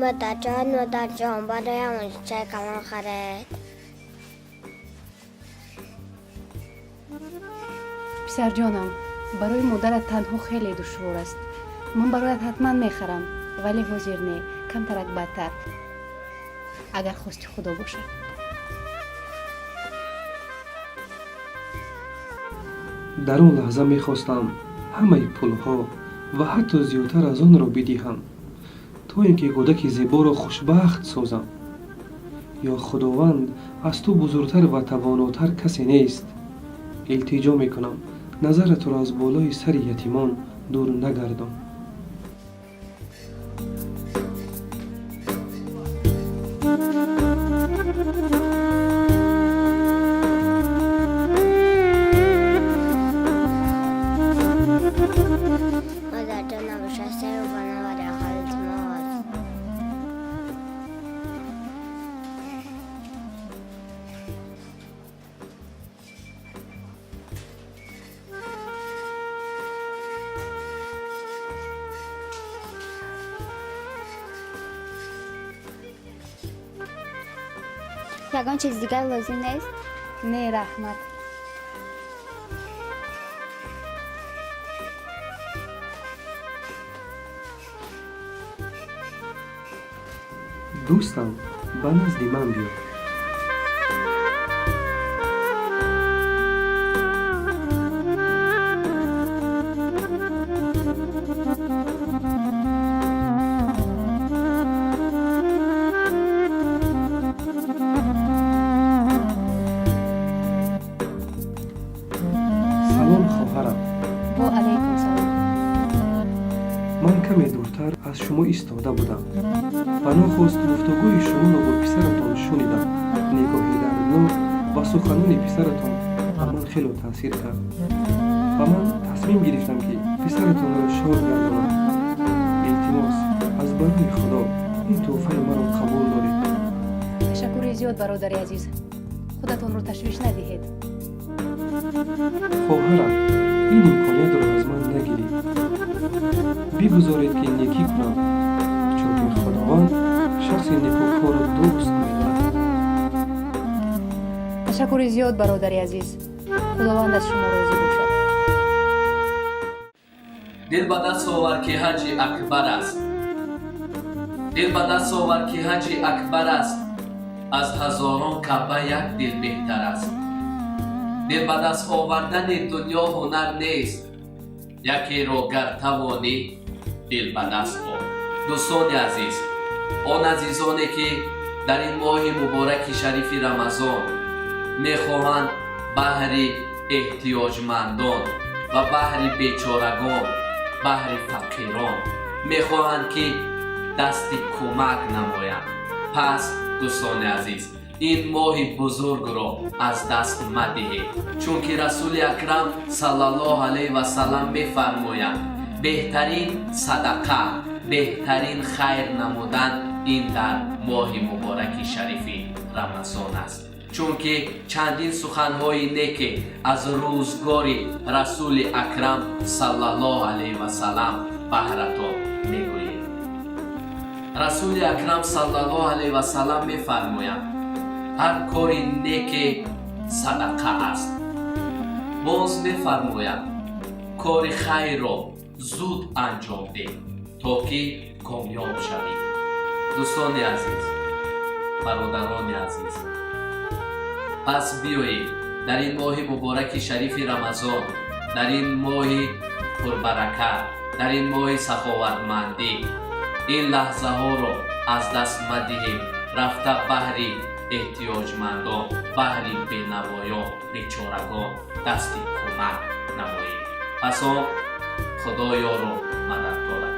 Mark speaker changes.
Speaker 1: Модарҷон, модарҷон, бароям чай калон харед.
Speaker 2: Писарҷонам, барои модарат танҳо хеле душвор аст. Ман бароят ҳатман мехарам, вале ҳозир не, камтарак баъдтар, агар хости Худо бошад.
Speaker 3: Дар он лаҳза мехостам ҳамаи пулҳо ва ҳатто зиёдтар аз онро бидиҳам, то ин ки кӯдаки зеборо хушбахт созам. Ё Худованд, аз ту бузургтар ва тавонотар касе нест. Илтиҷо мекунам, назаратро аз болои сари ятимон дур нагардон.
Speaker 1: Модарҷон, набошад сею банавари илтимос.
Speaker 4: Ягон чиз дигар лозим нест?
Speaker 2: Не, раҳмат.
Speaker 3: Дӯстам, ба назди ман биё. Салом, хоҳарам.
Speaker 2: Во алайкум салом.
Speaker 3: Ман каме дуртар аз шумо истода будам ва нохост гуфтугӯи шуморо бо писаратон шунидам. Нигоҳи дарднок ва суханони писаратон ба ман хело таъсир кард ва ман тасмим гирифтам, ки писаратонро шод гардонам. Илтимос, аз барои Худо ин тӯҳфаи маро қабул доред.
Speaker 2: Ташаккури зиёд, бародари азиз, худатонро ташвиш надиҳед.
Speaker 3: Хоҳарам, ин имкониятро аз ман нагиред. Бигузоред, ки некӣ кунам, чунки Худованд шахси некӯкорро дӯст медорад.
Speaker 2: Ташаккури зиёд, бародари азиз, Худованд аз шумо розӣ бошад.
Speaker 5: Дил ба даст овар, ки ҳаҷи акбар аст. Дил ба даст овар, ки ҳаҷи акбар аст, аз ҳазорон Каъба як дил беҳтар аст. Дил ба даст овардани дунё ҳунар нест, якеро гар тавонӣ, дил ба даст ор. Дӯстони азиз, он азизоне, ки дар ин моҳи мубораки шарифи Рамазон мехоҳанд баҳри эҳтиёҷмандон ва баҳри бечорагон, баҳри фақирон мехоҳанд, ки дасти кӯмак намоянд, пас, дӯстони азиз, ин моҳи бузургро аз даст мадиҳед, чунки Расули Акрам саллаллоҳу алайҳи васаллам мефармоянд: беҳтарин садақа, беҳтарин хайр намудан ин дар моҳи мубораки шарифи Рамазон аст. Чунки чандин суханҳои неке аз рӯзгори Расули Акрам саллаллоҳу алайҳи васаллам баҳратон мегӯем. Расули Акрам саллаллоҳу алайҳи васаллам мефармоянд: ҳар кори неке садақа аст. Боз мефармоянд: кори хайрро зуд анҷом деҳ, то ки комёб шавӣ. Дӯстони азиз, бародарони азиз, пас биёед, дар ин моҳи мубораки шарифи Рамазон, дар ин моҳи пурбаракат, дар ин моҳи саховатмандӣ ин лаҳзаҳоро аз даст мадиҳем. Рафта баҳри эҳтиёҷмандон, баҳри бенавоён, бечорагон дасти кӯмак намоем. Пас он Худо ёру мададгоратон.